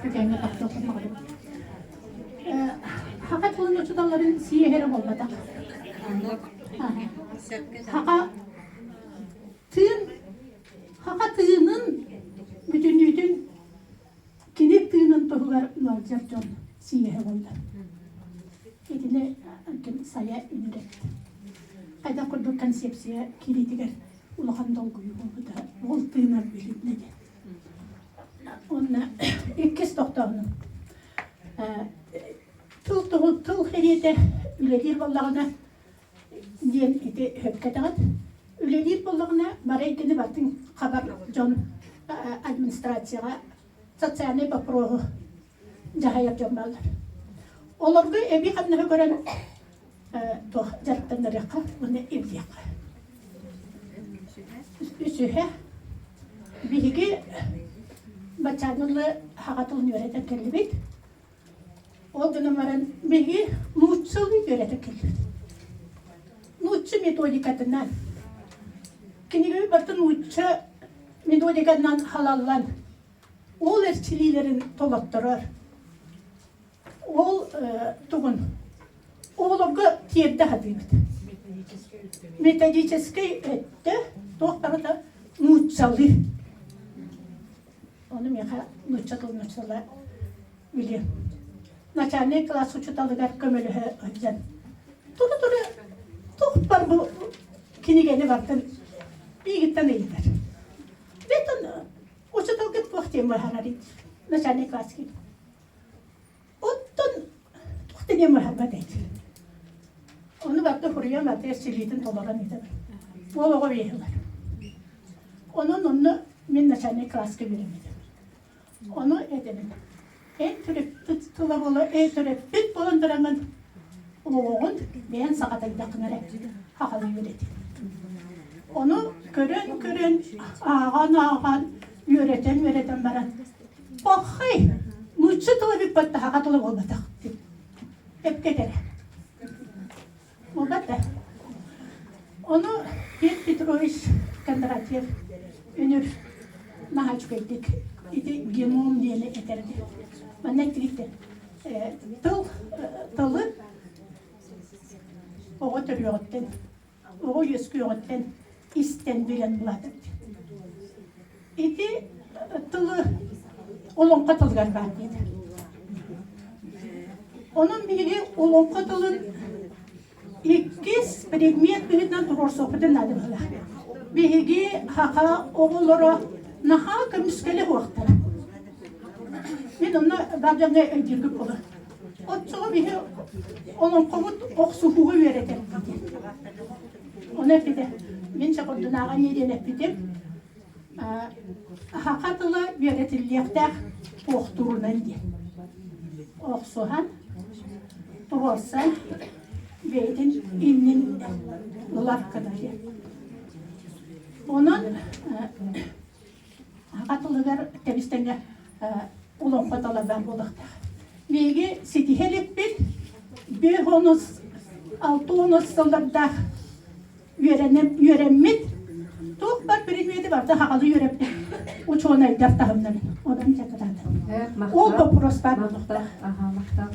Түгэҥҥэ тахсыахпын баҕарабын. Саха тылын учууталларын сиэһэ эрэ буолбатах. Саха тыын, саха тыынын бүтүннүүтүн кини тыынын туһугар ыалдьар дьон сиэһэ буолла. Итини ким сайа үнүрэт. Хайдах курдук концепция киириитигэр улахан долгуйуу буолбута. Ол тыынар билиннэ диэн. Уонна иккис тохтооһунум. Тыл туһу тыл кэриэтэ үлэлиир буоллаҕына диэн ити сөпкө этэҕит. Үлэлиир буоллаҕына бары эйгэни барытын хабар дьон администрацияҕа социальнай боппуруоһу дьаһайар дьон бааллар. Олорго эбии хамнаһы көрөн туох дьарыктанарыахха уонна ирдиэххэ. Үсүһэ биһиги баччааҥҥы хаҕа тылын үөрэтэн кэллибит. Ол гынан баран биһиги нууччалыы үөрэтэн кэллибит. Нуучча методикатынан. Кинигэбит барыта нуучча методикатынан халаллан ол эрчилиилэрин толотторор. Ол тугун оҕолорго тиэрдэ сатыыбыт. Методическай өттө туох даҕаны нууччалыы. Ону миэхэ нуучча тылын учуутала били начальнай класс учууталыгар көмөлөһө сылдьан тура-тура туох бар бу кинигэни бартын биигиттэн ыйытар. Бетон учууталгыт туох диэн быһаарарый начальный класс киһи. Оттон туох да диэн быһаарбат эт. Ону барда хуруйан барда эрчиллиитин толорон ыытабын. Уол оҕо биэһилэр. Онон онно мин начальный класска үөрэммитим. Ону этэбин. Эн төрөппүт тыла буола, эн төрөппүт буолан тураҥҥын оҕоҕун бэйэн саҕатайдаххына эрэ хахалыы үөрэтин. Ону көрөн-көрөн, ааҕан-ааҕан, үөрэтэн-үөрэтэн баран Пахай, нуучча тыла бүппэт саха тыла буолбатах эпкэ этэрэ. Буолбат да. Ону Петр Петрович Кондратьев үнүр наһаа үчүгэйдик ити геном диэни этэрди. Манна эттигиттэ тыл тылы оҕо төрүөҕүттэн оҕо үөскүөҕүттэн истэн билэн улаатар. Ити тылы олоҥхо тылыгар баар диэтэ. Онон биһиги олоҥхо тылын иккис предмет быһыытынан туруорсуохпутун наада быһыылаах. Биһиги саха оҕолоро наһаа көмүскэлэ суохтара. Мин онно бар дьоҥҥо өйдүүргүт буолуо. Оччоҕо биһи олоҥхобут охсуһууга үөрэтэр диэн. Ону эппитэ. Мин чокурдунааҕа эмиэ диэн эппитим. Саха тыла үөрэтиллиэхтээх туохтуурунан диэн. Охсуһан, туруорсан, бэйэтин иннин ылар гына диэн. Онон Саха тылыгар тэбис-тэҥҥэ олоҥхо тыла баар буолуохтаах. Биһиги ситиһэ иликпит биэс онус, алта онус сыллардаах үөрэммит туох бар предмети барыта сахалыы үөрэппит учуонайдар таһымнарын. Онон дьэ кытаатан. Ол боппуруос баар буолуохтаах. Махтал.